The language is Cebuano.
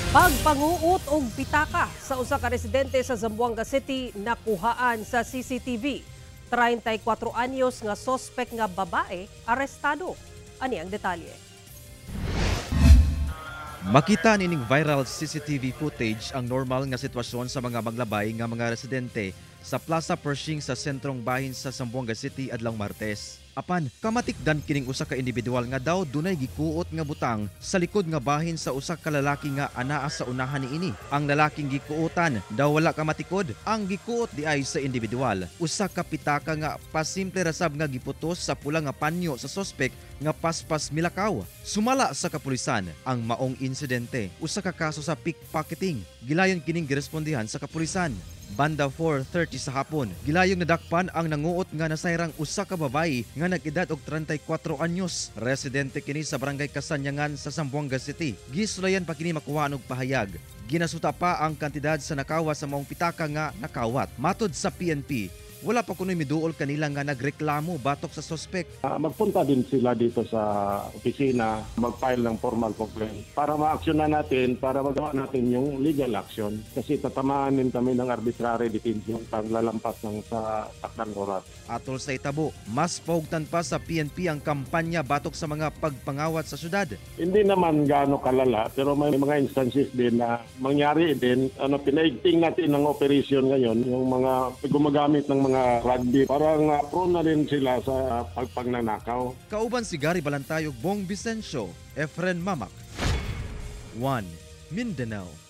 Pagpanguot og pitaka sa usa ka residente sa Zamboanga City nakuhaan sa CCTV. 34 anyos nga sospek nga babae arestado. Ani ang detalye. Makita nining viral CCTV footage ang normal nga sitwasyon sa mga maglabay nga mga residente sa Plaza Pershing sa sentrong bahin sa Zamboanga City adlaw Martes. Apan kamatikdan kining usa ka individual nga daw dunay gikuot nga butang sa likod nga bahin sa usa ka lalaki nga anaa sa unahan niini. Ang lalaking gikuotan daw wala kamatikod. Ang gikuot di ay sa individual usa ka pitaka nga pasimple ra sab nga giputos sa pula nga panyo sa sospek nga paspas milakaw. Sumala sa kapulisan, ang maong insidente usa ka kaso sa pickpocketing. Gilayon kining girespondihan sa kapulisan. Banda 4:30 sa hapon, gilayong nadakpan ang nanguot nga nasayrang usa ka babayi nga nag-edad og 34 anyos. Residente kini sa Barangay Kasanyangan sa Zamboanga City. Gisulayan pa kini makuha og pahayag. Ginasuta pa ang kantidad sa nakawa sa maong pitaka nga nakawat. Matod sa PNP, wala pa kunoy miduol kanila nga nagreklamo batok sa sospek. Magpunta din sila dito sa opisina, mag-file ng formal complaint para ma-action na natin, para magawa natin yung legal action. Kasi tatamaan din kami ng arbitrary detention pag lalampas ng sa takdang oras. Atol sa itabo, mas paugtan pa sa PNP ang kampanya batok sa mga pagpangawat sa syudad. Hindi naman gaano kalala, pero may mga instances din na mangyari din, pinaigting natin ng operation ngayon, yung mga gumagamit ng mga rugby, parang prone na rin sila sa pagpagnanakaw. Kauban si Gary Balantay ug Bong Vicencio, Efren Mamak. 1. Mindanao.